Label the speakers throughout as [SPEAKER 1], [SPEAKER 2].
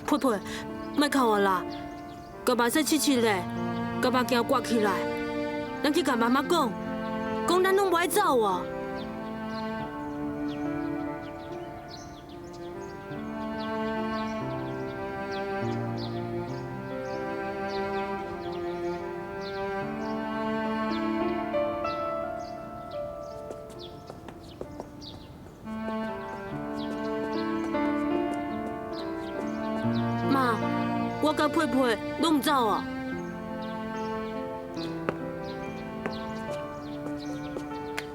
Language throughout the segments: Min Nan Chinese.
[SPEAKER 1] 佩佩，莫哭啊啦，共目屎拭拭咧，共目镜掛起來，咱去共媽媽講，講咱攏無愛走啊。媽，我佮佩佩攏毋走啊！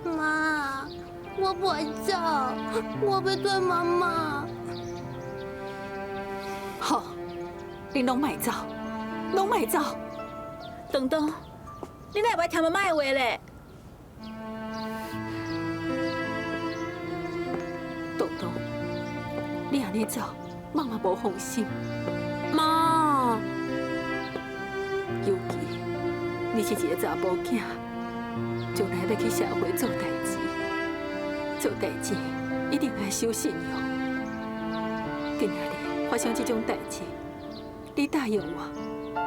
[SPEAKER 2] 媽，我不愛走，我欲綴媽媽。
[SPEAKER 3] 好，恁攏莫走，攏莫走。
[SPEAKER 4] 東東，你哪會無愛聽媽媽的話咧？
[SPEAKER 3] 東東，你按呢走，媽媽無放心。
[SPEAKER 1] 媽，
[SPEAKER 3] 尤其你是一个查埔囝，將來欲去社會做代誌，做代誌一定愛守信用。今仔日發生這種代誌，你答應我，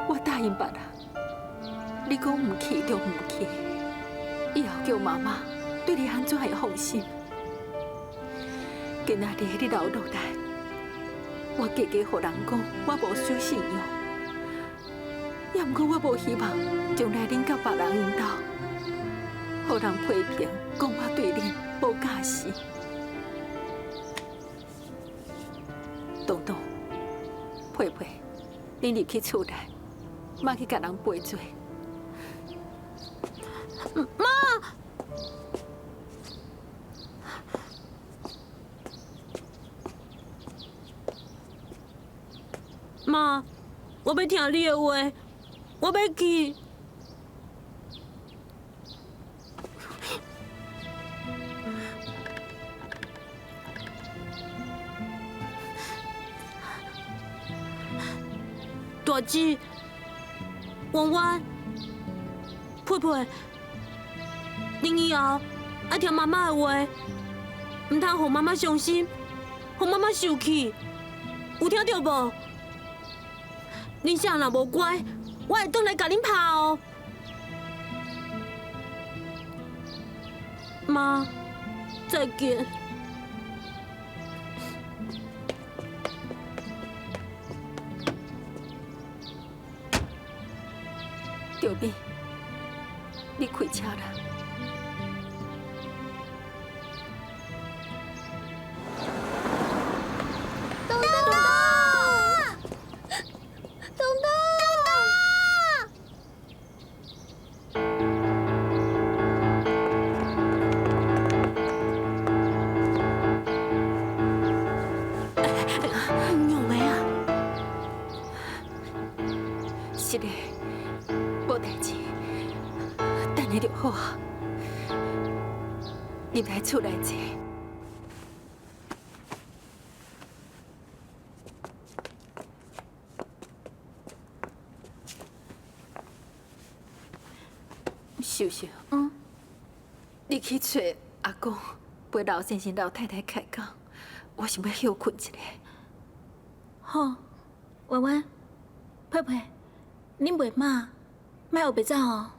[SPEAKER 3] 我答應別人。你講毋去就毋去，以後叫媽媽對你按怎會放心？今仔日你留落來，我加加予人講我無守信用，也毋過我無希望將來恁佮別人𪜶兜，予人批評講我對恁無價值。東東、佩佩，恁入去厝內，媽去共人賠罪。
[SPEAKER 1] 媽，媽，我欲聽你的話，我欲去。大姊、婉婉、佩佩，恁以後愛聽媽媽的話，毋通予媽媽傷心，予媽媽受氣，有聽著無？恁啥若無乖，我會轉來共恁拍哦。媽，再見。
[SPEAKER 3] 著美，你開車啦。
[SPEAKER 2] 東東，東東，
[SPEAKER 1] 娘的啊！
[SPEAKER 3] 是的，無代誌，等下就好啊。入來厝內坐。秀秀，你去揣阿公，陪老先生、老太太開講，我想欲歇睏一下。
[SPEAKER 4] 好，婉婉、佩佩，恁袂罵，莫烏白走哦。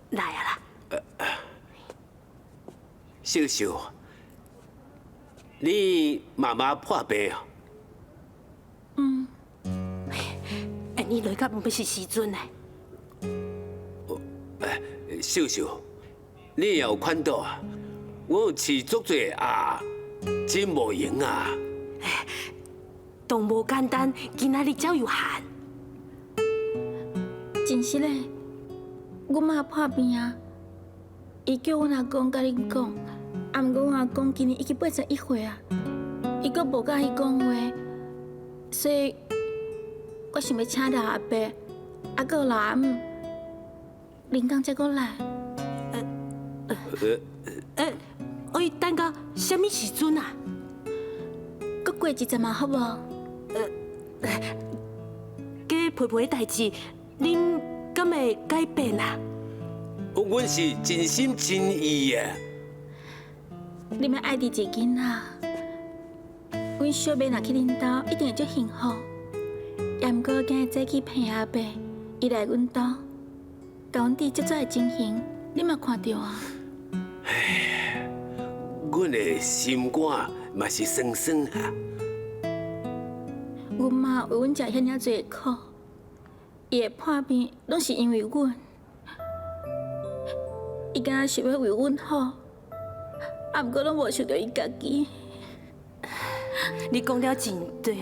[SPEAKER 1] 來啊啦！
[SPEAKER 5] 秀秀，你媽媽破病啊？
[SPEAKER 4] 嗯。
[SPEAKER 1] 欸，你來到毋是時陣呢。
[SPEAKER 5] 秀秀，你也有看到啊？我有飼足濟鴨，真無閒啊！
[SPEAKER 1] 當無簡單，今仔日才有閒。
[SPEAKER 4] 真實嘞，阮媽破病啊，伊叫阮阿公共恁講，啊，毋過阮阿公今年已經81歲啊，伊閣無佮意講話，所以我想欲請老阿伯，啊，閣有老阿姆，恁敢才閣來？
[SPEAKER 1] 欸，愛等到啥物時陣啊？
[SPEAKER 4] 閣過一陣嘛，好無？
[SPEAKER 1] 加佩佩的代誌，恁敢會改變啊？
[SPEAKER 5] 阮是真心真意的。
[SPEAKER 4] 恁欲愛佇一个囡仔，阮小妹若去恁兜，一定會足幸福。也毋過今日早起彭阿伯，伊來阮兜，共阮弟這的情形，你嘛看著啊？
[SPEAKER 5] 阮的心肝嘛是酸酸啊。
[SPEAKER 4] 阮媽為阮食遐爾濟苦，伊會破病，攏是因為阮。伊敢若想欲為阮好，啊，毋過攏無想著伊家己。
[SPEAKER 1] 你講了真對，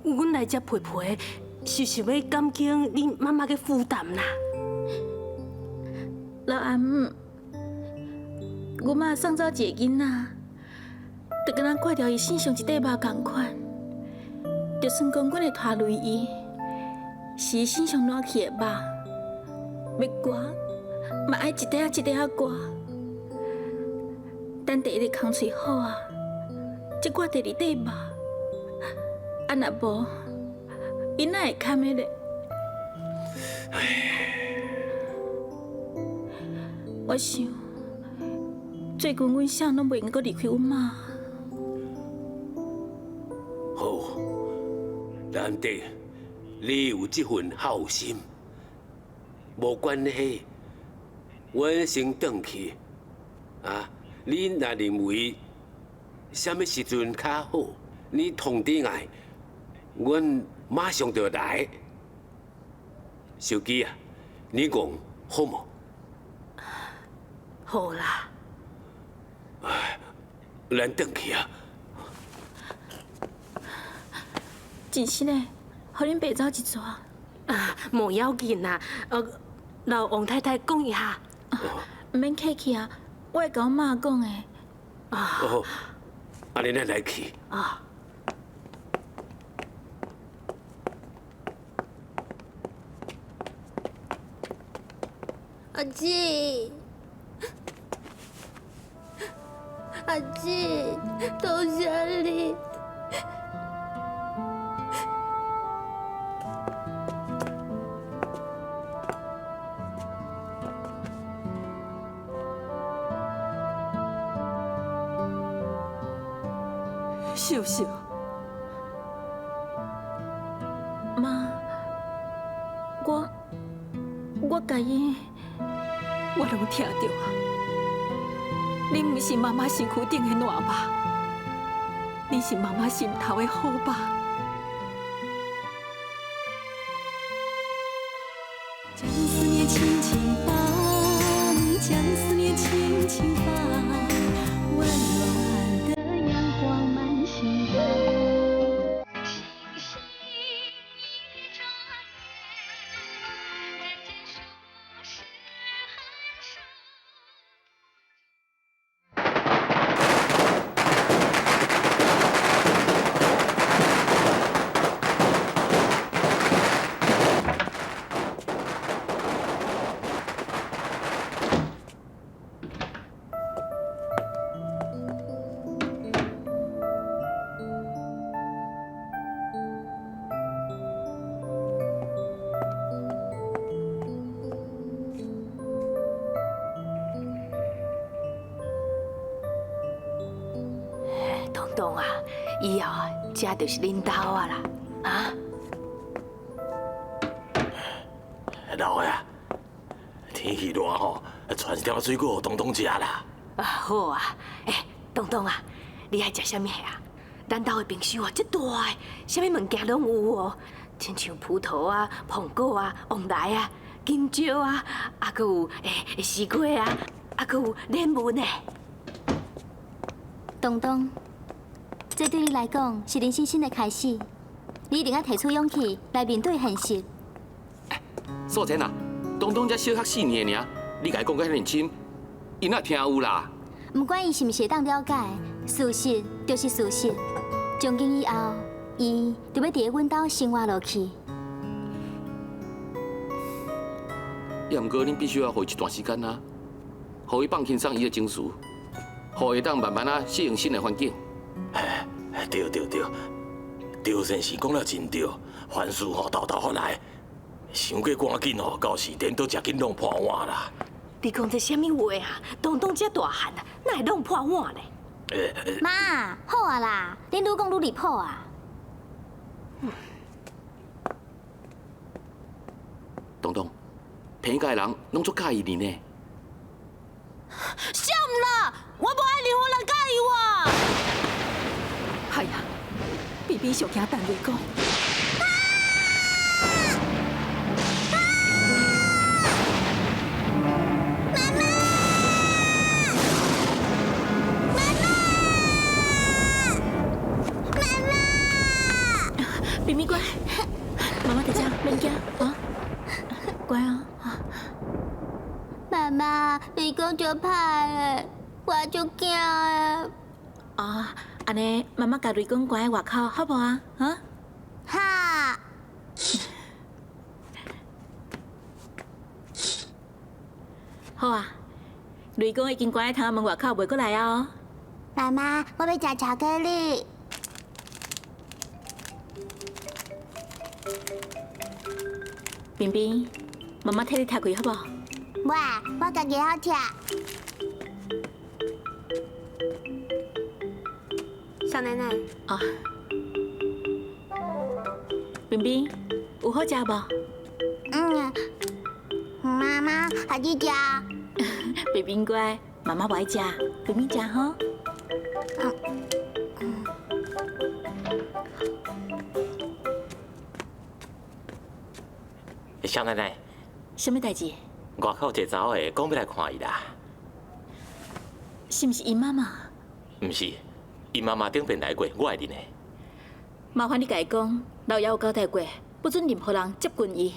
[SPEAKER 1] 阮來遮陪陪，是想欲減輕恁媽媽的負擔啦。
[SPEAKER 4] 老阿姆，阮媽送走一個囡仔，就敢若割掉伊身上一塊肉仝款。就算講阮會拖累伊，是伊身上爛去的肉，欲割嘛愛一塊仔一塊仔割。等第一个空喙好啊，才割第二塊肉。啊，若無，伊哪會堪的咧？我想，最近阮啥攏袂用閣離開阮媽。
[SPEAKER 5] 好，難得你有這份孝心，無關係，阮先轉去。啊，你若認為啥物時陣較好，你通知𠊎，阮馬上就來。秀姬啊，你講好無？
[SPEAKER 1] 好啦。
[SPEAKER 5] 咱轉去啊！
[SPEAKER 4] 真實的，予恁爸走一逝。
[SPEAKER 1] 啊，無要緊啦，老王太太講一下。
[SPEAKER 4] 毋免客氣啊，我會共阮媽講的。
[SPEAKER 1] 啊。
[SPEAKER 5] 哦，按呢咱來去。
[SPEAKER 1] 啊。
[SPEAKER 2] 阿姊，阿姊，多謝你。
[SPEAKER 3] 秀秀，
[SPEAKER 4] 媽，我共伊，
[SPEAKER 3] 我攏聽著啊！你毋是媽媽身軀頂的爛肉，你是媽媽心頭的好肉。
[SPEAKER 6] 將思念輕輕放，將思念輕輕放，溫暖的陽光滿心房。星星一轉眼，人間數十寒霜。
[SPEAKER 1] 東東啊，以後啊，這就是恁兜啊啦，啊？
[SPEAKER 7] 老的啊，天氣熱吼，傳一點仔水果予東東食啦。
[SPEAKER 1] 啊好啊，欸，東東啊，你愛食啥物啊？咱兜的冰箱啊，這大个，啥物物件攏有哦，親像葡萄啊、蘋果啊、旺來啊、香蕉啊，啊，閣有欸西瓜啊，啊，閣有檸檬呢。
[SPEAKER 2] 東東，這對你來講是人生新的開始，你一定愛提出勇氣來面對現實。
[SPEAKER 8] 素貞啊，東東才小學4年爾，你共伊講甲遐爾深，伊哪聽有啦？
[SPEAKER 2] 毋管伊是毋是會當了解，事實就是事實。從今以後，伊就欲佇咧阮兜生活落去。
[SPEAKER 8] 也毋過，恁必須愛予伊一段時間啊，予伊放輕鬆伊的情緒，予伊會當慢慢仔適應新的環境。
[SPEAKER 7] 對對對，趙先生講了真對，凡事吼沓沓仔來，傷過趕緊吼，到時顛倒食緊弄破碗啦。
[SPEAKER 1] 你講這啥物話啊？東東這大漢啊，哪會弄破碗呢？
[SPEAKER 2] 妈，好啊啦，恁愈讲愈离谱啊！
[SPEAKER 8] 东东，彭家的人拢足佮意你呢。
[SPEAKER 1] 啥毋啦？我无爱任何人佮意我。
[SPEAKER 3] 系啊，冰冰上惊陈雷公。
[SPEAKER 4] 冰冰乖，妈妈伫遮，免惊啊，乖哦。
[SPEAKER 2] 妈妈，雷公就歹的，我就惊的。
[SPEAKER 4] 哦，按呢，妈妈共雷公关在外口，好无啊？啊？
[SPEAKER 2] 好。
[SPEAKER 4] 好啊，雷公已经关在窗门外口，袂过来啊哦。
[SPEAKER 2] 妈妈，我欲食巧克力。
[SPEAKER 4] 冰冰，妈妈替你踢开好无？
[SPEAKER 2] 我，我家己好踢。
[SPEAKER 1] 小奶奶。
[SPEAKER 4] 哦。冰冰，有好食无？
[SPEAKER 2] 嗯。妈妈，好去食。
[SPEAKER 4] 冰冰乖，妈妈无爱食，冰冰食吼。
[SPEAKER 7] 小奶奶，
[SPEAKER 4] 啥物代志？
[SPEAKER 7] 外口一个查某的讲欲来看伊啦。
[SPEAKER 4] 是毋是𪜶妈妈？
[SPEAKER 7] 毋是，𪜶妈妈顶遍来过，我会认的。
[SPEAKER 4] 麻烦你共伊讲，老爷有交代过，不准任何人接近伊。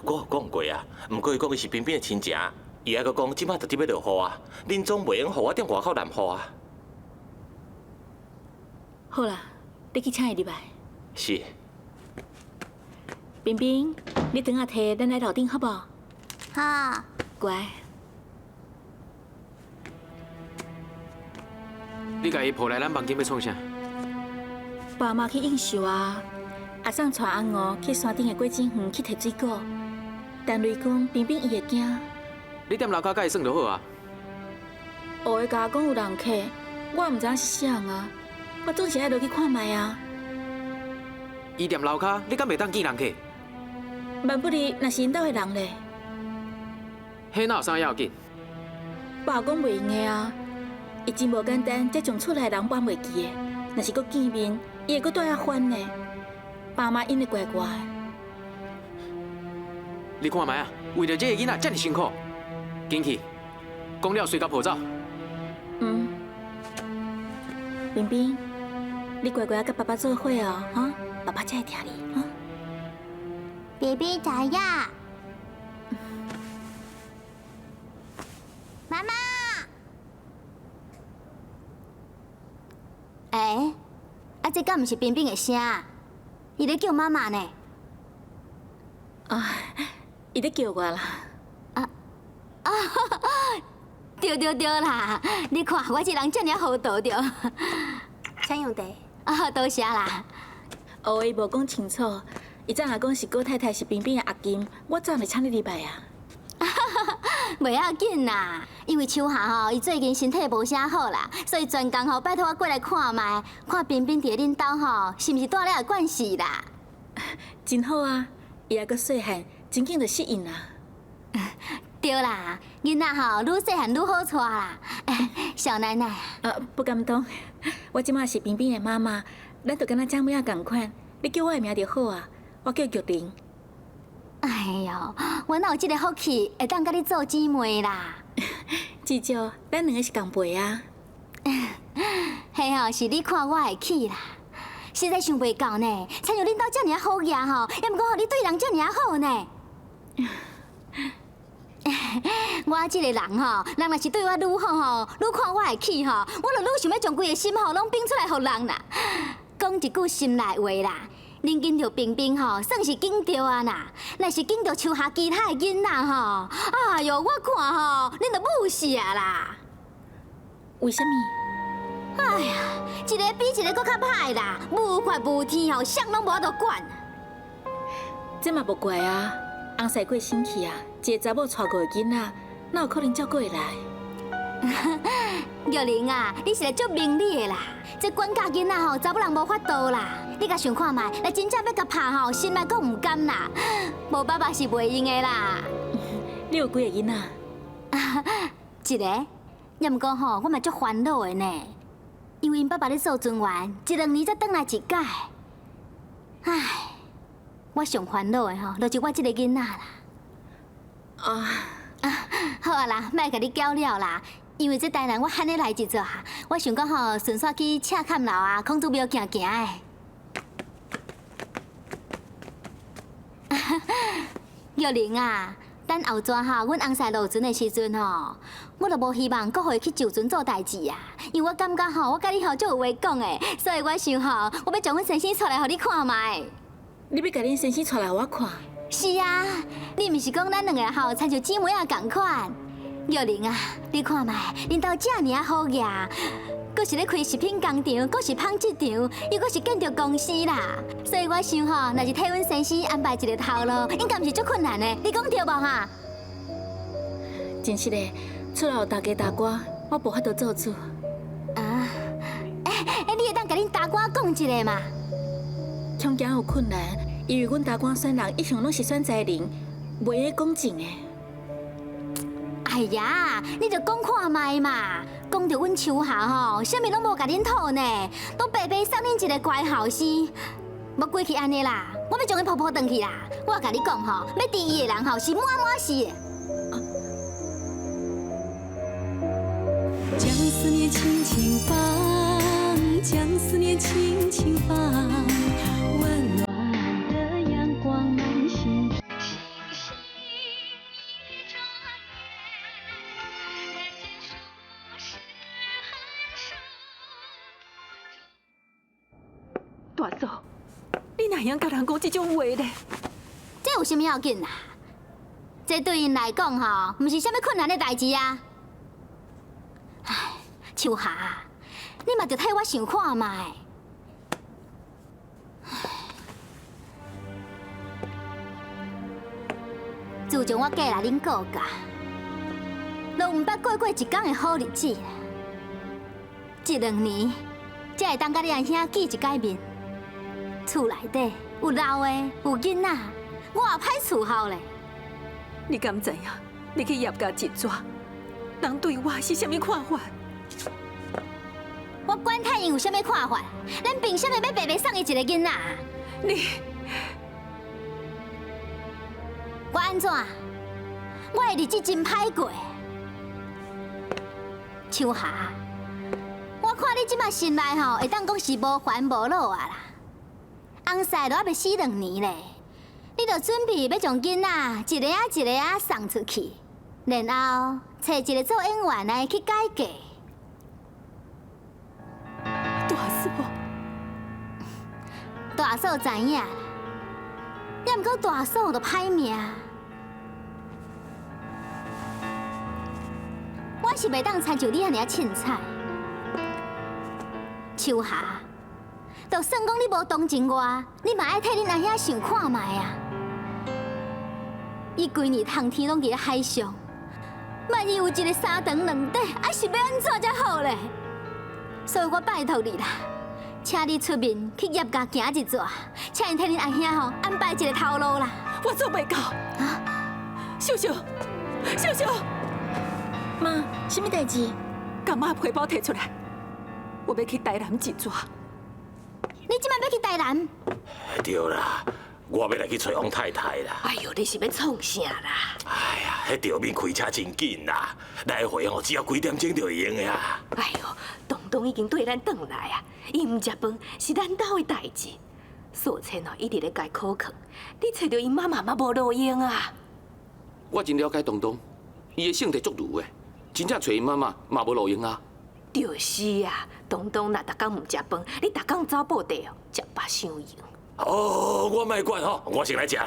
[SPEAKER 7] 我有讲过啊，毋过伊讲伊是冰冰的亲情，伊还阁讲这摆就伫欲落雨啊，恁总袂用予我踮外口淋雨啊。
[SPEAKER 4] 好啦，你去请伊入来。
[SPEAKER 7] 是。
[SPEAKER 4] 冰冰，你转仔提咱来楼顶好无？
[SPEAKER 2] 好。
[SPEAKER 4] 乖。
[SPEAKER 9] 你共伊抱来咱房间欲创啥？
[SPEAKER 4] 爸妈去应酬啊，阿送带阿娥去山顶的果子园去提水果。陈雷公冰冰伊会惊。
[SPEAKER 9] 你踮楼跤共伊耍就好啊。
[SPEAKER 4] 乌的共我讲有人客，我毋知影是啥人啊，我总是爱落去看觅啊。
[SPEAKER 9] 伊踮楼跤，你敢袂当见人客？
[SPEAKER 4] 万不利若是𪜶兜的人咧。
[SPEAKER 9] 彼哪有啥要紧？
[SPEAKER 4] 爸讲袂用的啊，伊真无简单，才将厝内人放袂记的。若是阁见面，伊会阁蹛遐翻呢。爸妈𪜶会怪我的。
[SPEAKER 9] 你看觅啊，为著这个囡仔遮尔辛苦，紧去，讲了随共抱走。
[SPEAKER 4] 嗯，冰冰，你乖乖共爸爸做伙哦，哈，爸爸才会疼你，哈。
[SPEAKER 2] 爸爸知影。妈妈，欸，啊，这敢毋是冰冰的声？伊咧叫妈妈呢。
[SPEAKER 4] 啊，伊咧叫我啦。
[SPEAKER 2] 啊啊，对对对啦！你看我这人遮尔糊涂著。
[SPEAKER 1] 请用茶。
[SPEAKER 2] 啊，多谢啦。
[SPEAKER 4] 哦，伊无讲清楚，伊早若讲是郭太太是冰冰的阿金，我早就请你入来啊。
[SPEAKER 2] 袂要紧啦，因为秋霞吼，伊最近身体无啥好啦，所以专工吼拜托我过来看觅，看冰冰伫恁兜吼，是毋是住了会惯势啦？
[SPEAKER 4] 真好啊，伊犹阁细汉，真紧就适应啊。
[SPEAKER 2] 对啦，囡仔吼愈细汉愈好带啦。少奶奶，
[SPEAKER 4] 不敢当，我这马是冰冰的妈妈，咱就敢若姐妹仔仝款，你叫我的名就好啊，我叫玉玲。
[SPEAKER 2] 哎哟，我哪有这个福气，会当佮你做姊妹啦？
[SPEAKER 4] 至少咱两个是仝辈啊。
[SPEAKER 2] 彼吼是你看我会起啦，实在想袂到呢，亲像恁兜遮尔好额吼，也毋过吼你对人遮尔好呢。我这个人吼，人若是对我愈好吼，愈看我会起吼，我就愈想欲将规个心吼拢变出来予人啦。讲一句心内话啦。恁见著冰冰吼，算是拣著啊啦。若是拣著树下其他的囡仔吼，哎哟，我看吼，恁就母死啊啦。
[SPEAKER 4] 为啥物？
[SPEAKER 2] 哎呀，一个比一个阁较歹啦，无法无天吼，啥拢无法度管。
[SPEAKER 4] 这嘛无怪啊，翁婿过身去啊，一个查某带五个囡仔，哪有可能照顾会来？
[SPEAKER 2] 玉玲啊，你是來足明理的啦。這管教囡仔吼，查某人無法度啦。你共想看覓，若真正欲共拍吼，心內閣毋甘啦。無爸爸是袂用的啦。
[SPEAKER 4] 你有幾個囡仔？
[SPEAKER 2] 一个，也毋過吼，我嘛足煩惱的呢。因為𪜶爸爸咧做船員，一兩年才轉來一擺。唉，我上煩惱的吼，就是我這个囡仔啦。
[SPEAKER 4] 啊
[SPEAKER 2] 啊，好啊啦，莫共你攪了啦。因為這台南我罕咧來一逝，我想講吼，順紲去赤崁樓啊，孔子廟行行的。玉玲啊，等後逝吼，阮翁婿落船的時陣吼，我就無希望閣予伊去上船做代誌啊，因為我感覺吼，我佮你吼足有話講的，所以我想吼，我欲將阮先生帶來予你看覓。
[SPEAKER 4] 你欲共恁先生帶來予我看？
[SPEAKER 2] 是啊，你毋是講咱兩个吼，親像姊妹仔仝款。玉玲啊，你看覓，恁兜遮爾仔好額，閣是咧開食品工廠，閣是紡織廠，又閣是建築公司啦。所以我想吼，若是替阮先生安排一个頭路，應該毋是足困難的。你講對無哈？
[SPEAKER 4] 真實的，厝內有大家大官，我無法度做主。
[SPEAKER 2] 啊，欸，你會當共恁大官講一下嘛？
[SPEAKER 4] 恐驚有困難，因為阮大官選人一向攏是選才能，袂用講情的。
[SPEAKER 2] 哎呀，你就講看覓嘛，講著阮秋霞吼，啥物攏無共恁討呢，都白白送恁一个乖後生。無過去按呢啦，我欲將伊抱抱轉去啦。我共你講吼，欲治伊的人吼是滿滿死的。
[SPEAKER 6] 將思念輕輕放，將思念輕輕放，溫暖的陽光滿心。星星一轉眼，人間俗世很少。
[SPEAKER 3] 大嫂，你哪會曉共人講這種話咧？
[SPEAKER 2] 這有啥物要緊啊？這對𪜶來講吼，毋是啥物困難的代誌啊。唉，秋霞，你嘛著替我想看覓。自從我嫁來恁顧家，都毋捌過過一工的好日子啦。這兩年，才會當佮你阿兄見一擺面。厝內底有老的，有囡仔，我也歹伺候咧。
[SPEAKER 3] 你敢知影？你去葉家一逝，人對我是啥物看法？
[SPEAKER 2] 我管太𪜶有啥物看法，咱憑啥物欲白白送伊一个囡仔？
[SPEAKER 3] 你，
[SPEAKER 2] 我按怎？我的日子真歹過。秋霞，我看你這擺心內吼，會當講是無煩無惱啊啦。翁婿都猶未死兩年咧，你就準備欲將囡仔一个仔一个仔送出去，然後揣一个做演員的去改嫁。
[SPEAKER 3] 大嫂，
[SPEAKER 2] 大嫂知影啦，也毋過大嫂就歹命。我是袂當親像你按呢凊彩，秋霞。就算講你無同情我，你嘛愛替恁阿兄想看覓啊！伊規年冬天攏佇咧海上，萬一有一个三長兩短，啊是欲按怎才好咧？所以我拜託你啦，請你出面去葉家行一逝，請𪜶替恁阿兄吼安排一个頭路啦。
[SPEAKER 3] 我做袂到。
[SPEAKER 2] 啊！
[SPEAKER 3] 秀秀，秀秀，
[SPEAKER 4] 媽，啥物代誌？
[SPEAKER 3] 共媽皮包提出來，我欲去台南一逝。
[SPEAKER 2] 你這擺欲去台南？
[SPEAKER 7] 對啦，我欲來去揣王太太啦。
[SPEAKER 10] 哎喲，你是欲創啥啦？
[SPEAKER 7] 哎呀，彼著面開車真緊啦，來回吼只要幾點鐘就會用的啊。
[SPEAKER 10] 哎喲，東東已經綴咱轉來啊，伊毋食飯是咱兜的代誌。素芊哦，一直咧共伊考課，你揣著𪜶媽媽嘛無路用啊。
[SPEAKER 8] 我真了解東東，伊的性格足攄的，真正揣𪜶媽媽嘛無路用啊。
[SPEAKER 10] 就是啊，東東若逐工毋食飯，你逐工走布袋哦，食飽傷油。
[SPEAKER 7] 哦，我莫管吼，我先來食。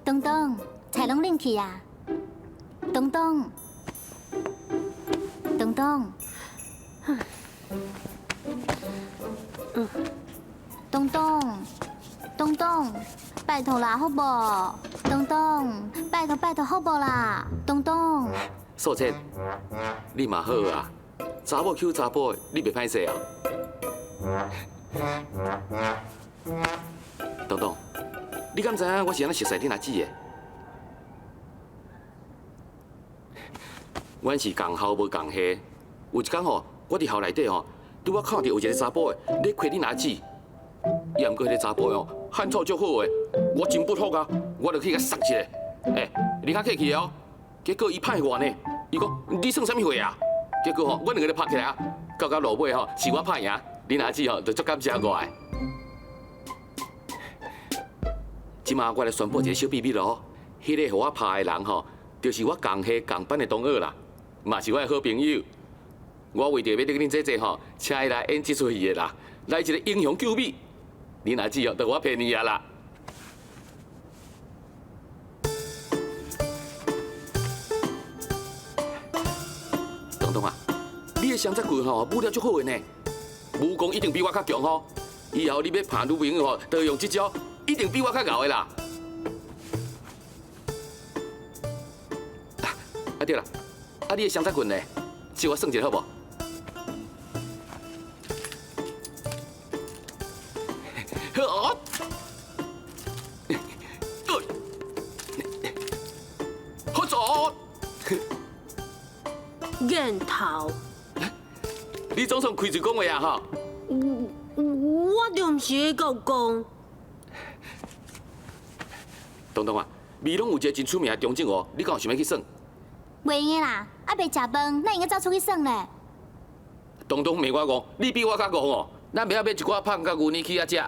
[SPEAKER 2] 東東，菜攏冷去啊！東東，東東，東東，東東，拜託啦，好無？東東，拜託拜託，好無啦？東東。
[SPEAKER 8] 素貞，你嘛好啊，查某搝查埔，你袂歹勢啊？東東，你敢知影我是按怎熟似恁阿姊的？阮是仝校無仝系，有一工吼，我佇校內底吼，拄仔看著有一個查埔的咧開恁阿姊，也毋過彼个查埔的哦，漢草足好的，我真不服啊，我就去共捒一下。欸，你較客氣哦。結果伊歹我呢，伊講你算啥物貨啊？結果吼，阮兩個咧拍起來啊，到到落尾吼，是我拍贏，恁阿姊吼就足感謝我的。這馬我來宣布一個小秘密咯，彼個予我拍的人吼，就是我仝系仝班的同學啦，嘛是我的好朋友。我為著欲得恁姐姐吼，請伊來演這齣戲的啦，來一個英雄救美，恁阿姊哦，就我騙伊啊啦。東東啊，你的雙節棍吼武力足好的呢，武功一定比我較強吼。以後你欲拍女朋友吼，就用這招，一定比我較𠢕的啦。啊對啦，啊你的雙節棍呢？借我耍一下好無？好，好走。
[SPEAKER 1] 源頭，
[SPEAKER 8] 你總算開嘴講話啊！吼，
[SPEAKER 1] 我就毋是咧講講。
[SPEAKER 8] 東東啊，美濃有一個真出名的中正湖，你敢有想欲去耍？
[SPEAKER 2] 袂用的啦，猶未食飯，哪會用得走出去耍咧？
[SPEAKER 8] 東東罵我戇，你比我較戇哦。咱袂曉買一寡麭佮牛奶去遐食。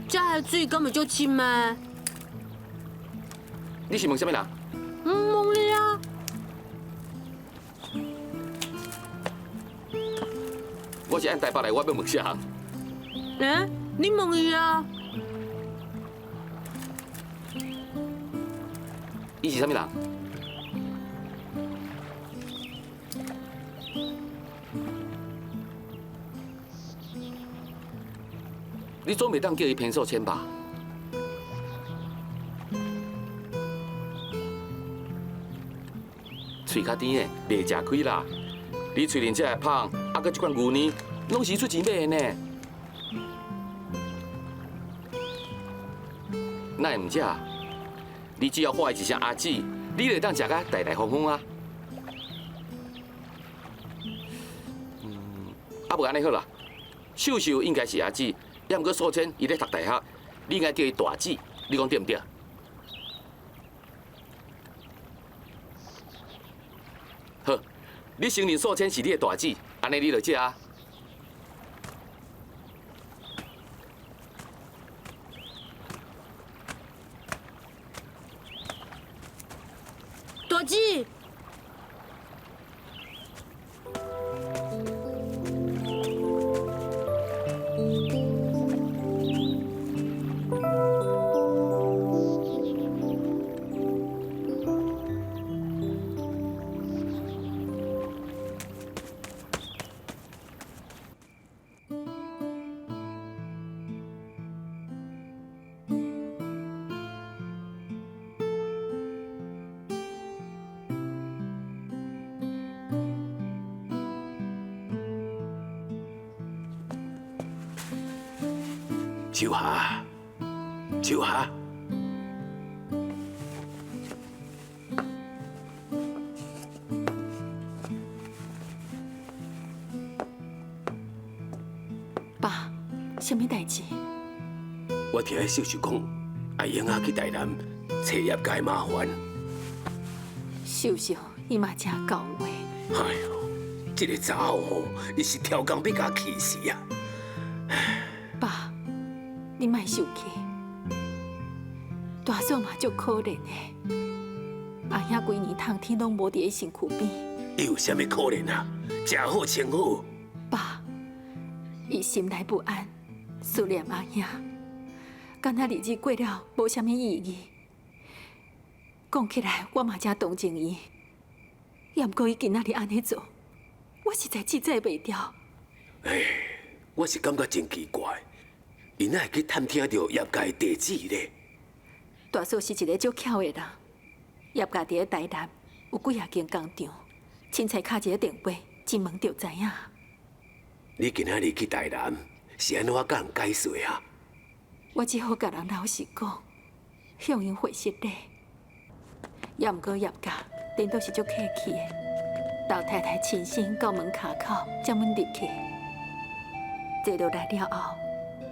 [SPEAKER 1] 這个水敢會足深的？
[SPEAKER 8] 你是問啥物人？
[SPEAKER 1] 問你啊。
[SPEAKER 8] 我是按台北來，我欲問啥人？
[SPEAKER 1] 欸，你問伊啊。
[SPEAKER 8] 伊是啥物人？你總袂當叫伊彭素芊吧？喙較甜的，袂食虧啦。你喙裡這个麭，啊，閣這罐牛奶，攏是出錢買的呢。哪會毋食？你只要喊伊一聲阿姊，你就會當食甲大大方方啊。啊，無按呢好啦，秀秀應該是阿姊。抑毋過素芊伊咧讀大學，你應該叫伊大姊，你講對毋對？好，你承認素芊是你的大姊，按呢你就食啊。
[SPEAKER 1] 大姊。
[SPEAKER 5] 秋霞，秋霞，
[SPEAKER 3] 爸，啥物代志？
[SPEAKER 5] 我聽秀秀講，阿英仔去台南揣葉家麻煩。
[SPEAKER 3] 秀秀，伊嘛誠厚話。
[SPEAKER 5] 哎喲，這个查某吼，伊是超工欲共我氣死啊！
[SPEAKER 3] 爸，你莫生氣，大嫂嘛足可憐的，阿兄規年冬天攏無佇咧身軀邊。
[SPEAKER 5] 伊有啥物可憐啊？食好穿好。
[SPEAKER 3] 爸，伊心內不安，思念阿兄，敢若日子过了无啥物意义。讲起来，我嘛真同情伊，也毋过伊今仔日按呢做，我实在记载袂牢。
[SPEAKER 5] 哎，我是感觉真奇怪，𪜶哪会去探听著叶家的地址咧？
[SPEAKER 3] 大嫂是一个足巧的人，叶家伫咧台南有几仔间工厂，凊彩敲一个电话，一问就知影。
[SPEAKER 5] 你今仔日去台南，是按怎共人解说啊？
[SPEAKER 3] 我只好共人老实讲，向𪜶回失礼。也毋过叶家颠倒是足客气的，老太太亲身到门跤口接阮入去。坐落来了后，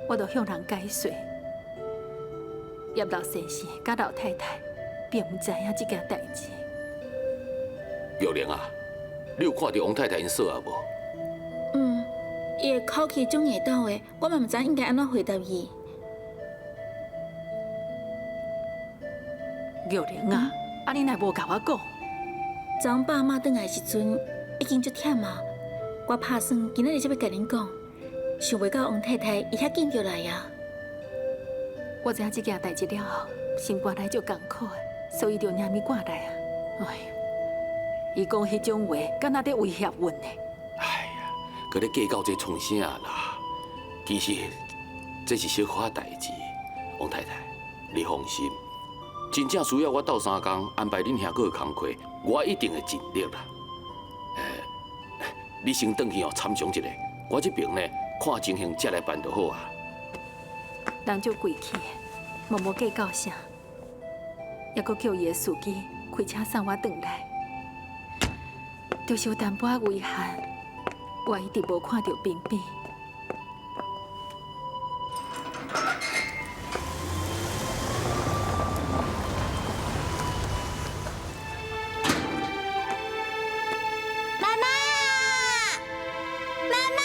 [SPEAKER 3] 我就向人解说。叶老先生佮老太太并毋知影这件代志。
[SPEAKER 8] 玉玲啊，你有看著王太太𪜶嫂啊无？
[SPEAKER 4] 嗯，伊的口气足硬斗的，我嘛毋知应该按怎回答伊。
[SPEAKER 3] 玉玲啊，啊你若无共我讲？
[SPEAKER 4] 昨昏爸妈转来的时阵已经足忝啊，我拍算今仔日才欲共恁讲，想袂到王太太伊遐紧就来啊。
[SPEAKER 3] 我知影这件代志了后，心肝内足艰苦的，所以就撋伊赶来啊。哎，伊讲彼种话，敢若伫威胁阮呢。
[SPEAKER 8] 哎呀，阁咧计较这创啥啦？其实这是小可代志，王太太，你放心，真正需要我斗相共安排恁兄哥的工课，我一定会尽力啦。你先转去哦，参详一下，我这边呢看情形再来办就好啊。
[SPEAKER 3] 人足贵气的，嘛无计较啥，犹阁叫伊的司机开车送我转来。就是有淡薄仔遗憾，我一直无看著冰冰。
[SPEAKER 2] 妈妈，妈妈，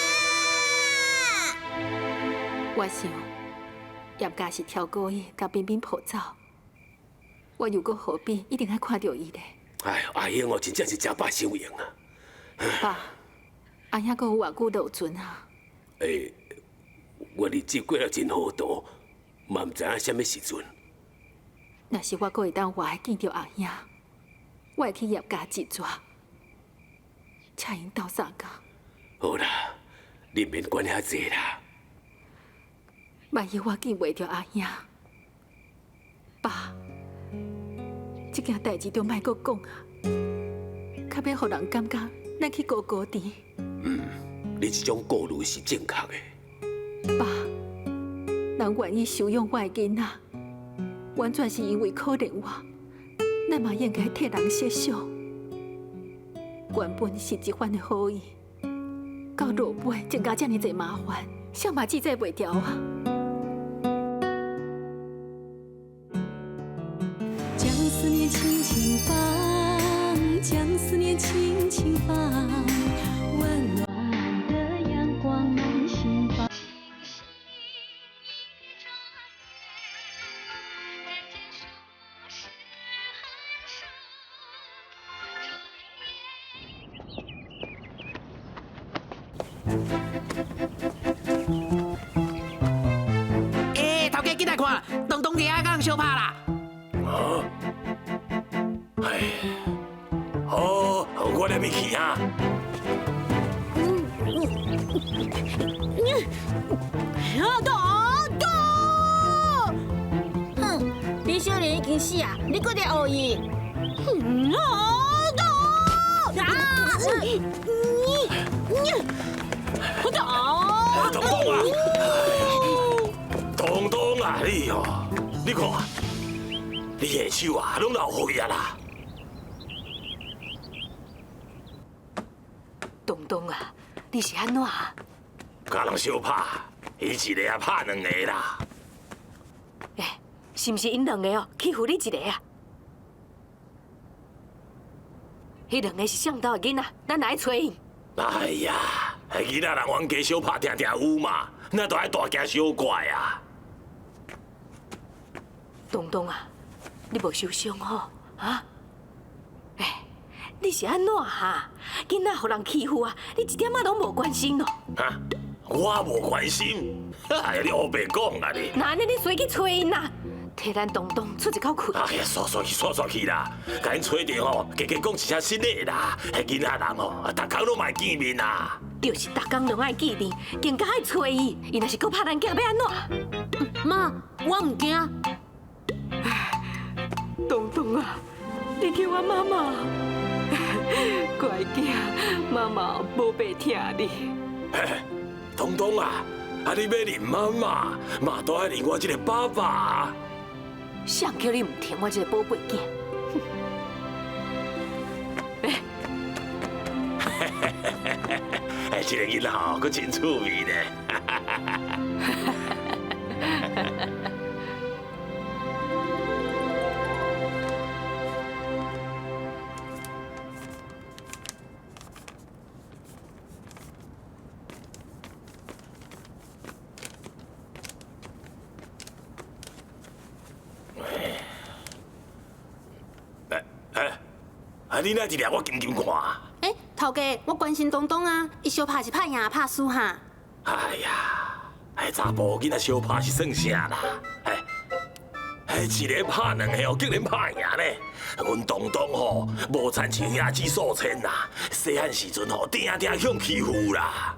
[SPEAKER 3] 我想叶家是超过伊，共冰冰抱走，我又阁何必一定爱看著伊咧？
[SPEAKER 5] 哎，阿英哦，真正是食饱伤闲啊！
[SPEAKER 3] 爸，阿兄阁有偌久落船啊？
[SPEAKER 5] 欸，我日子过了真糊涂，嘛毋知影啥物时阵。
[SPEAKER 3] 若是我阁会当活来见著阿兄，我会去叶家一逝，请𪜶斗相共。
[SPEAKER 5] 好啦，你毋免管遐济啦。
[SPEAKER 3] 万一我见袂著阿兄，爸，这件代志就莫阁讲啊，较免予人感觉咱去孤孤甜。
[SPEAKER 5] 嗯，你这种顾虑是正确的。
[SPEAKER 3] 爸，人愿意收养我的囡仔，完全是因为可怜我，咱嘛应该替人设想。原本是一番的好意，到落尾增加这尔济麻烦，谁嘛记载袂牢啊！
[SPEAKER 6] 将思念轻轻放，将思念轻轻放，温暖的阳光满心房。
[SPEAKER 11] 欸，头家紧来看，东东伫遐共人相拍啦！
[SPEAKER 7] 啊！哎，好，我来去啊。
[SPEAKER 1] 阿东，
[SPEAKER 4] 哼，李小莲已经死啊，你阁伫恶伊？
[SPEAKER 1] 阿东，啊！你你，阿东，
[SPEAKER 7] 东东啊，东东啊，你哦，你看，你的手啊，拢流血啊啦！
[SPEAKER 10] 东东啊，你是按怎啊？
[SPEAKER 7] 共人相拍，伊一个啊拍两个啦。
[SPEAKER 10] 欸，是毋是𪜶两个哦欺负你一个啊？彼两个是啥兜的囡仔，咱来揣𪜶。
[SPEAKER 7] 哎呀，囡仔人冤家相拍，定定有嘛，咱都爱大惊小怪啊。
[SPEAKER 10] 东东啊，你无受伤吼？啊？欸，你是按怎哈？囡仔予人欺负啊，你一点仔拢无关心咯。
[SPEAKER 7] 哈？我无关心，哎呀，你烏白講啊你！
[SPEAKER 10] 那按呢你隨去揣𪜶啦，替咱東東出一口氣。
[SPEAKER 7] 哎呀，煞煞去，煞煞去啦！共𪜶揣著吼，加加講一聲失禮啦。彼囡仔人吼，逐工攏嘛會見面啦。
[SPEAKER 10] 就是逐工攏愛見面，更加愛揣伊。伊若是閣拍咱囝，欲按怎？
[SPEAKER 1] 媽，我毋驚。
[SPEAKER 3] 東東啊，你叫我媽媽，乖囝，媽媽無白疼你。
[SPEAKER 7] 東東啊，啊你欲認媽媽，嘛都愛認我這個爸爸。
[SPEAKER 10] 誰叫你毋疼我這個寶貝囝？
[SPEAKER 7] 哎，這個囡仔吼，閣真趣味呢。啊！你哪伫掠我金金看？
[SPEAKER 1] 欸，頭家，我關心東東啊，伊相拍是拍贏拍輸哈？
[SPEAKER 7] 哎呀，哎，查埔囡仔相拍是算啥啦？哎，哎，一個拍兩個哦，竟然拍贏呢！阮東東吼，無親像兄姊素千啦，細漢時陣吼，定定予欺負啦。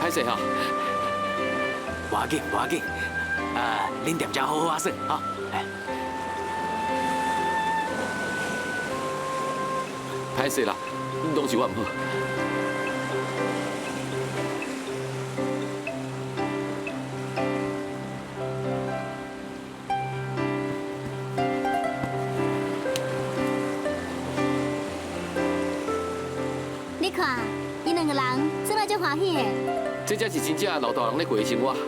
[SPEAKER 8] 歹勢吼，
[SPEAKER 9] 無要緊，無要緊，啊，恁踮遮好好仔耍，吼。
[SPEAKER 8] 歹勢啦，攏是我毋好。
[SPEAKER 2] 你看，𪜶兩個人怎麼這歡喜的？
[SPEAKER 8] 這才是真正老大人咧過的生活。
[SPEAKER 2] 欸，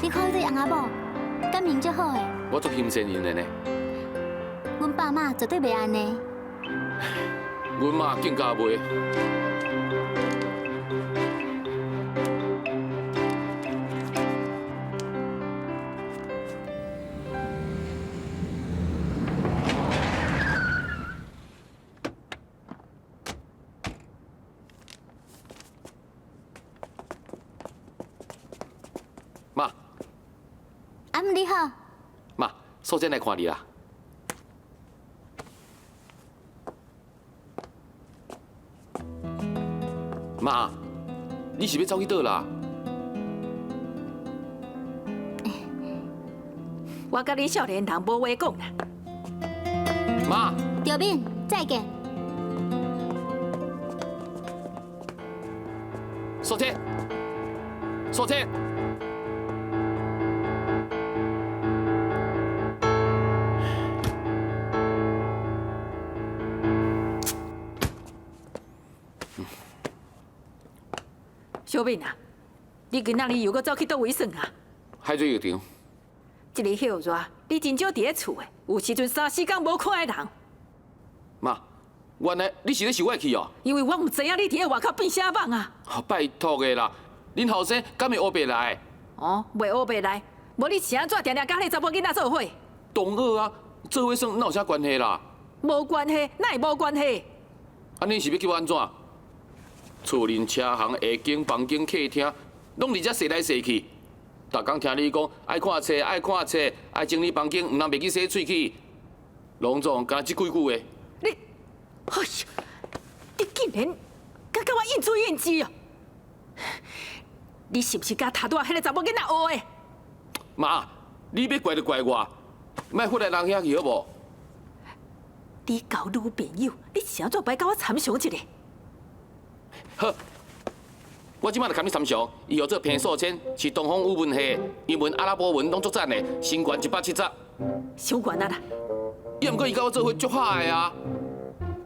[SPEAKER 2] 你看彼對翁仔某，感情足好的。
[SPEAKER 8] 我足欣羨𪜶的呢。
[SPEAKER 2] 阮爸媽絕對袂按呢。
[SPEAKER 8] 阮媽更加袂。媽。
[SPEAKER 2] 阿姆你好。
[SPEAKER 8] 媽，素貞來看你啦。媽，你是欲走去佗啦？
[SPEAKER 3] 我佮你少年人無話講啦。
[SPEAKER 8] 媽。
[SPEAKER 2] 著敏，再見。
[SPEAKER 8] 素貞，素貞。
[SPEAKER 3] 小敏啊，你今仔日又閣走去佗位耍啊？
[SPEAKER 8] 海水浴場。
[SPEAKER 3] 這个歇熱，你真少佇咧厝的，有時陣三四工無看彼人。
[SPEAKER 8] 媽，原來你是咧受我氣哦？
[SPEAKER 3] 因為我毋知影你佇咧外口變啥蠓啊！
[SPEAKER 8] 拜託的啦，恁後生敢會烏白來？
[SPEAKER 3] 哦，袂烏白來，無你是按怎定定佮彼个查某囡仔做伙？
[SPEAKER 8] 同學啊，做伙耍哪有啥關係啦？
[SPEAKER 3] 無關係，哪會無關係？
[SPEAKER 8] 啊，恁是欲叫我按怎？厝內車行、下間、房間、客廳，攏佇遮踅來踅去，逐工聽你講，愛看冊，愛看冊，愛整理房間，毋通袂記洗喙齒，攏總敢若這幾句話。
[SPEAKER 3] 你，哎呀，你竟然敢佮我應嘴應舌哦！你是毋是佮頭拄仔彼个查某囡仔學的？
[SPEAKER 8] 媽，你欲怪就怪我，莫忽來人遐去好無？
[SPEAKER 3] 你交女朋友，你是按怎擺佮我參詳一下？
[SPEAKER 8] 好，我這擺就共你參詳，伊號做彭素芊，是東方語文系，英文、阿拉伯文攏足讚的，身懸170。
[SPEAKER 3] 傷懸啊啦！
[SPEAKER 8] 也毋過伊佮我做伙足合的啊！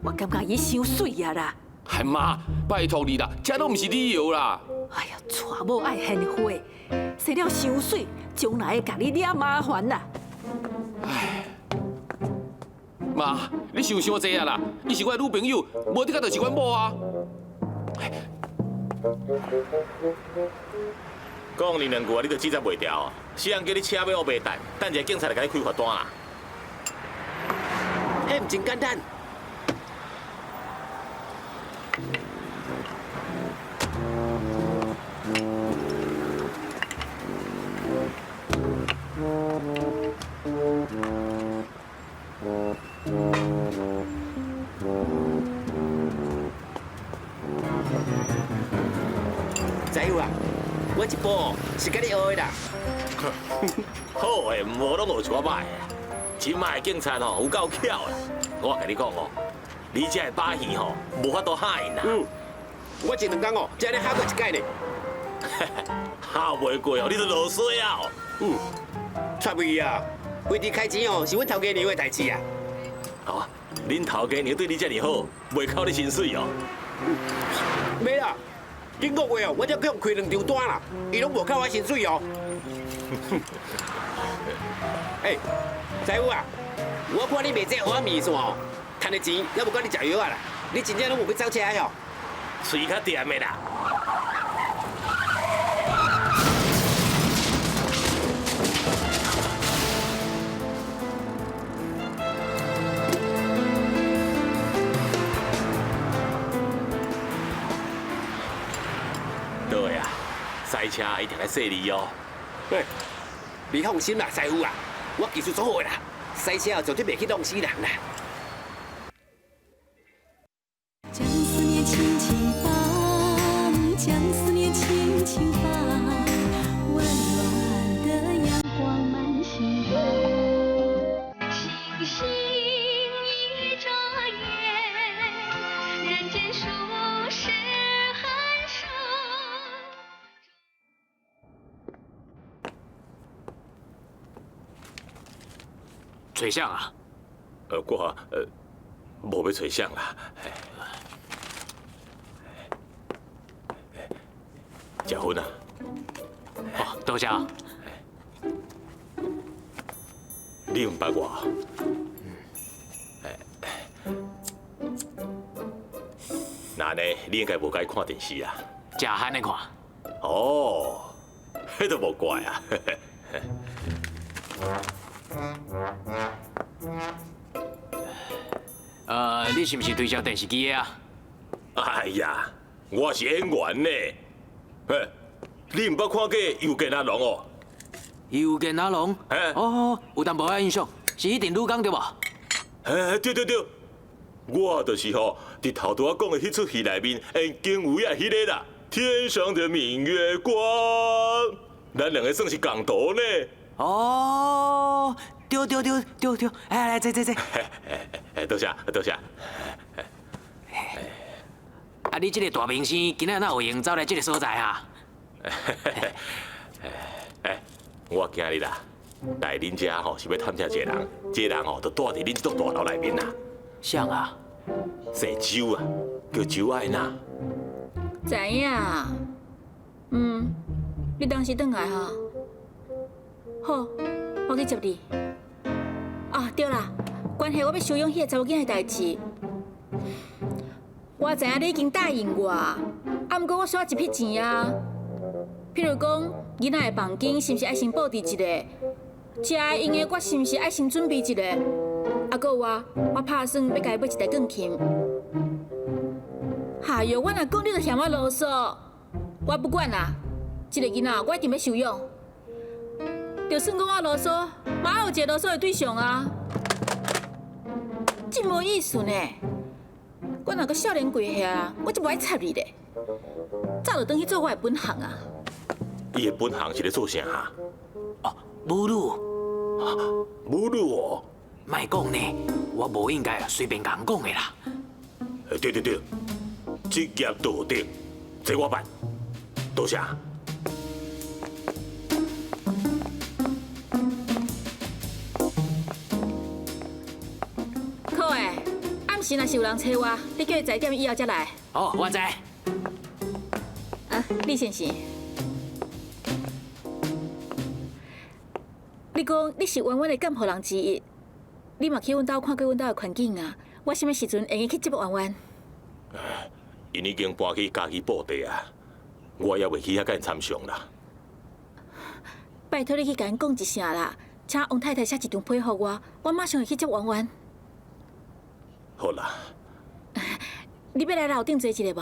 [SPEAKER 3] 我感覺伊傷媠啊啦！
[SPEAKER 8] 哎媽，拜託你啦，這攏毋是理由啦！
[SPEAKER 3] 哎呀，娶某愛賢惠，生了傷媠，將來會共你惹麻煩啦！
[SPEAKER 8] 唉，媽，你想傷濟啊啦！伊是我的女朋友，無得甲就是阮某啊！
[SPEAKER 7] 講你兩句啊，你就指責袂牢。死人叫你車尾烏白等，等一下警察來共你開罰單啦。
[SPEAKER 5] 彼毋真簡單。師傅啊，我這步是佮你學的啦。
[SPEAKER 7] 好的，毋好攏學一寡歹的。這擺的警察吼有夠巧啦。我共你講哦，你這个把戲吼，無法度嚇𪜶啦。
[SPEAKER 5] 嗯，我前兩工哦，才按呢嚇過一擺呢。
[SPEAKER 7] 嚇袂過哦，你就落水啊！
[SPEAKER 5] 嗯，出位啊，飛豬開錢哦，是阮頭家娘的代誌啊。
[SPEAKER 7] 哦，恁頭家娘對你這爾好，袂扣你薪水哦。
[SPEAKER 5] 袂啦，頂個月哦，我才去予開兩張單啦，伊攏無扣我薪水哦。欸，師傅啊，我看你賣這蚵仔麵線哦，賺的錢猶無夠你食藥仔啦。你真正攏無欲走車哦？
[SPEAKER 7] 喙較甜的啦。對啊，賽車一定愛細膩哦。
[SPEAKER 5] 喂，你放心啦，師傅啊，我技術足好的啦，賽車絕對袂去弄死人啦。
[SPEAKER 6] 將思念輕輕放，將思念輕輕放，溫暖的陽光滿心房。星星一眨眼，人間數十寒暑。
[SPEAKER 9] 揣誰啊？
[SPEAKER 7] 我無欲揣誰啦。食薰啊！
[SPEAKER 9] 哦，多謝。
[SPEAKER 7] 你毋捌我？那按呢，你應該無愛看電視啊？
[SPEAKER 9] 誠罕咧看。
[SPEAKER 7] 哦，彼就無怪啊。
[SPEAKER 9] 你是毋是推銷電視機的啊？
[SPEAKER 7] 哎呀，我是演員呢。嘿，你毋捌看過又見阿龍哦？
[SPEAKER 9] 又見阿龍？哦，有淡薄仔印象，是彼陣女工對無？
[SPEAKER 7] 嘿，對對對，我就是吼，佇頭拄仔講的彼齣戲內面演警衛仔彼个啦。天上的明月光，咱兩个算是共途呢。
[SPEAKER 11] 哦，對對對對對，來來坐坐坐。
[SPEAKER 7] 多謝多謝。
[SPEAKER 9] 啊，你這个大明星，今仔哪有閒走來這个所在啊？
[SPEAKER 7] 欸，我今日啦，來恁遮吼是欲探聽一個人，這個人吼就住佇恁這棟大樓內面啦。
[SPEAKER 9] 誰啊？
[SPEAKER 7] 姓周啊，叫周愛娜。
[SPEAKER 4] 知影。嗯，你當時轉來吼。好，我去接你。啊，對啦，關係我欲收養彼个查某囝的代誌。我知影你已經答應我，啊，毋過我需要一筆錢啊。譬如講，囡仔的房間是毋是愛先布置一下？食的用的，我是毋是愛先準備一下？啊，閣有啊，我拍算欲共伊買一台鋼琴。哎喲，我若講你就嫌我囉嗦，我不管啦，這个囡仔我一定欲收養。就算讲我啰嗦，嘛有一个啰嗦的对象啊，真无意思呢。我若阁少年贵遐，我就无爱插你咧。早就转去做我的本行啊。
[SPEAKER 7] 伊的本行是咧做啥？
[SPEAKER 11] 哦，母女。
[SPEAKER 7] 母女哦。
[SPEAKER 11] 莫讲呢，我无应该随便共人讲的啦。
[SPEAKER 7] 对对对，职业道德，这我办。多谢。
[SPEAKER 4] 可的，暗时若是有人找我，你叫伊10点以后才来。
[SPEAKER 11] 哦，我知。
[SPEAKER 4] 啊，李先生，你讲你是圆圆的监护人之一，你嘛去阮兜看过阮兜的环境啊？我啥物时阵会用去接圆圆？𪜶
[SPEAKER 7] 已经搬去家己布袋啊，我也袂去遐共𪜶参详啦。
[SPEAKER 4] 拜托你去共𪜶讲一声啦，请王太太写一张批予我，我马上会去接圆圆。
[SPEAKER 7] 好啦。
[SPEAKER 4] 你欲来楼顶坐一下无？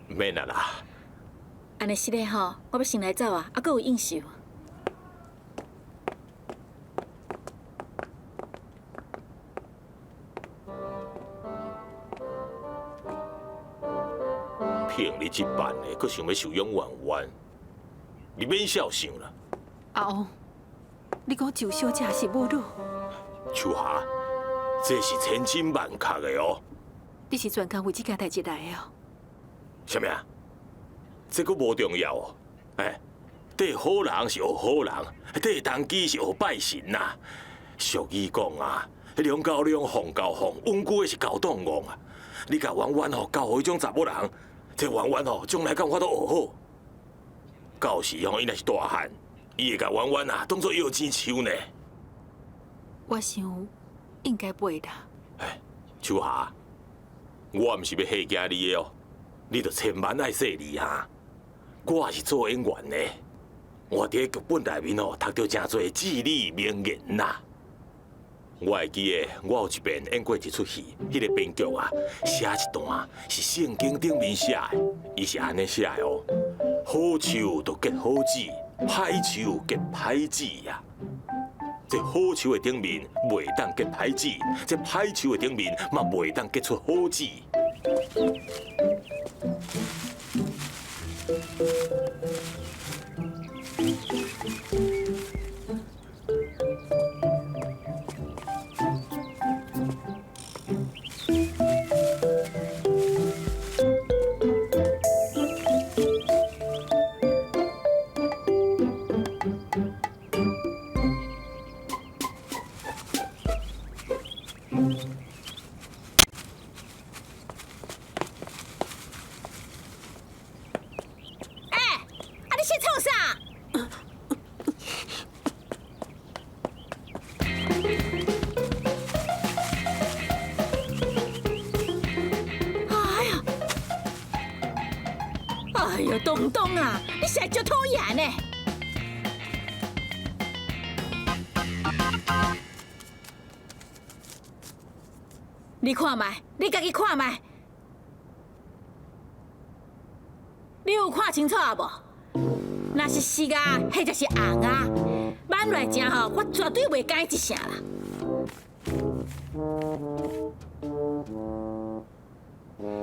[SPEAKER 7] 免啊啦。
[SPEAKER 4] 按呢是咧吼，我欲先来走啊，犹阁有应酬。
[SPEAKER 7] 骗你这办的，阁想欲收养圆圆，你免肖想啦。
[SPEAKER 3] 阿王，你讲周小姐是母女？
[SPEAKER 7] 秋霞，这是千真万确的哦。
[SPEAKER 3] 你是专工为这件代志来的哦？
[SPEAKER 7] 啥物啊？这阁无重要哦。哎，缀好人是学好人，缀童乩是学拜神呐。俗语讲啊，龙交龙，凤交凤，稳固的是高档王啊。你共圆圆吼交予彼种查某人，这圆圆吼将来敢有法度学好？到时吼，伊若是大汉，伊会共圆圆啊当做摇钱树呢。
[SPEAKER 3] 我想应该袂啦。
[SPEAKER 7] 哎，秋霞，我毋是欲吓惊你的哦，你著千万爱细腻哈。我是做演员的，我伫剧本内面哦读著诚济至理名言呐。我会记得，我有一遍演过一出戏，彼个编剧啊写一段是圣经顶面写的，伊是按呢写的哦：好树就结好子，歹树结歹子啊。这好树的顶面袂当结歹子，这歹树的顶面嘛袂当结出好子。
[SPEAKER 4] 哎呦，东东啊，你实在足讨厌呢！你看觅，你家己看觅，你有看清楚啊无？若是色啊，或者是红啊，挽落来食吼，我绝对袂敢一声啦。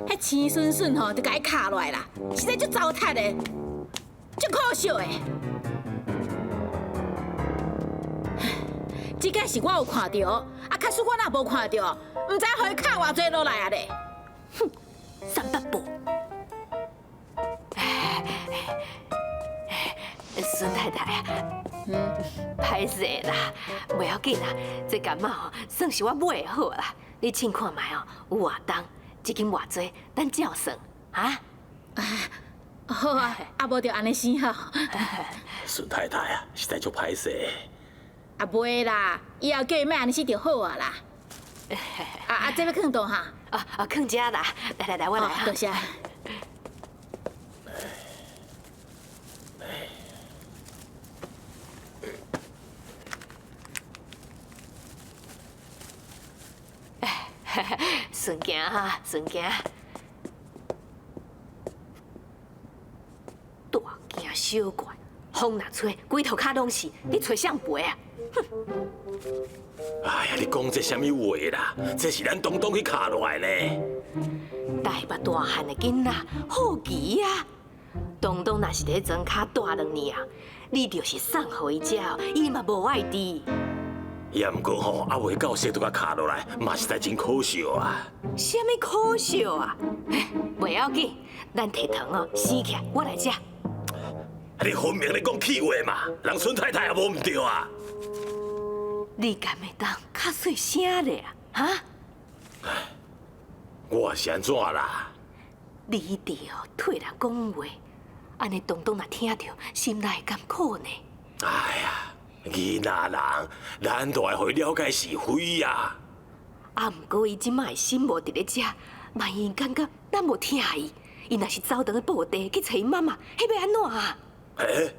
[SPEAKER 4] 彼青笋笋吼，就共伊敲落来啦，实在足糟蹋的，足可惜的。这个是我有看著，啊，假使我若无看著，毋知予伊敲偌济落来啊咧。
[SPEAKER 10] 哼，三八步。孙太太啊，歹势啦，袂要紧啦，这柑仔吼算是我买的好啦，你试看觅哦，有偌重？一斤偌济，咱照算，哈？
[SPEAKER 4] 好啊，啊无就按呢生吼。
[SPEAKER 7] 孙太太啊，实在足歹势。
[SPEAKER 4] 啊袂啦，以后叫伊莫按呢死就好啊啦。啊，这欲囥佗哈？
[SPEAKER 10] 啊啊，囥遮啦！来来来，我来。
[SPEAKER 4] 多谢。
[SPEAKER 10] 顺行哈，顺行。大惊小怪，风若吹，规涂跤拢是，你揣谁赔啊？
[SPEAKER 7] 哎呀，你讲这啥物话啦？这是咱东东去敲落来呢。
[SPEAKER 10] 台北大汉的囡仔好奇啊！东东若是伫庄跤蹛两年啊，你就是送予伊食，伊嘛无爱挃。
[SPEAKER 7] 也毋过吼，犹未到雪都共敲落来，嘛实在真可惜啊！
[SPEAKER 10] 啥物可惜啊？袂要紧，咱提糖哦，生起来，我来食。
[SPEAKER 7] 你分明咧讲气话嘛，人孙太太也无毋对啊。
[SPEAKER 10] 你敢会当较细声咧啊？哈？
[SPEAKER 7] 我是按怎啦？
[SPEAKER 10] 你一直哦替人讲话，按呢东东若听著，心内会甘苦呢。
[SPEAKER 7] 哎呀，囡仔人，咱都爱予伊了解是非啊。
[SPEAKER 10] 啊，毋过伊这摆的心无伫咧遮，万一感觉咱无疼伊，伊若是走转去布袋去揣伊妈妈，彼欲按怎啊？
[SPEAKER 7] 欸，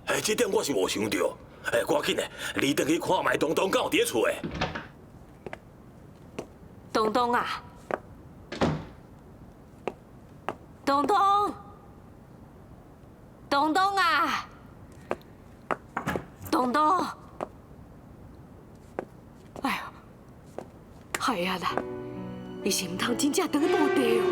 [SPEAKER 7] 欸，这点我是无想著。欸，赶紧的，你转去看觅东东敢有伫咧厝的。
[SPEAKER 10] 东东啊，东东，东东啊，东东，哎呦，害啊啦！伊是毋通真正转去布袋哦。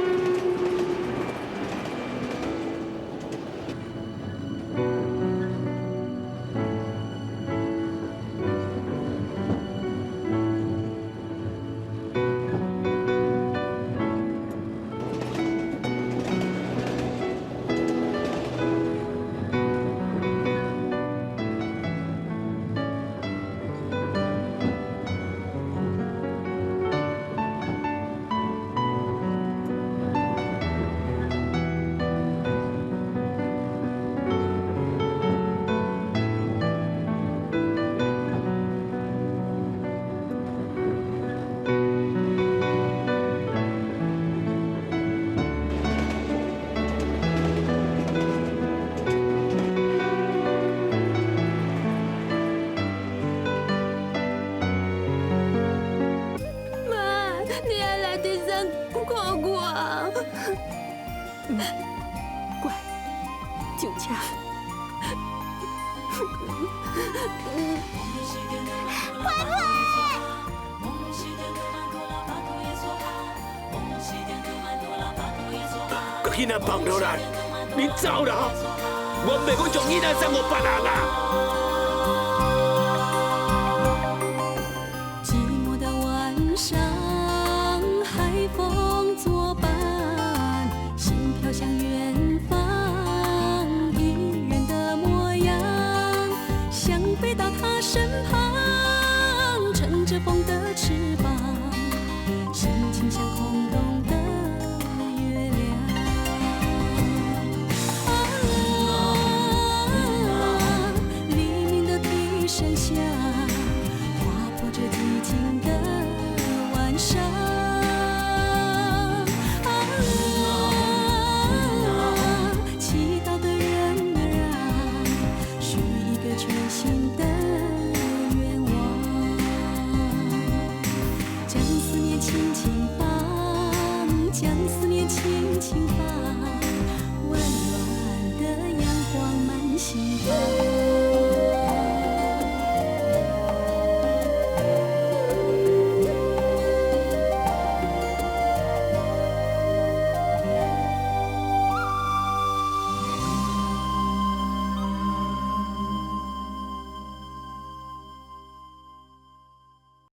[SPEAKER 10] 乖，上车。
[SPEAKER 2] 佩佩。
[SPEAKER 5] 共囡仔放落来，你走啦！我袂阁将囡仔送予别人啊！
[SPEAKER 6] 寂寞的晚上，海风作伴，心飘向远方，一人的模样，想飞到他身旁，乘着风的翅膀，心情像空洞的月亮。啊，黎明的笛声响，划破这寂静的晚上。啊，祈祷的人儿啊，许一个全新的愿望，将思念轻轻放，将思念轻轻放。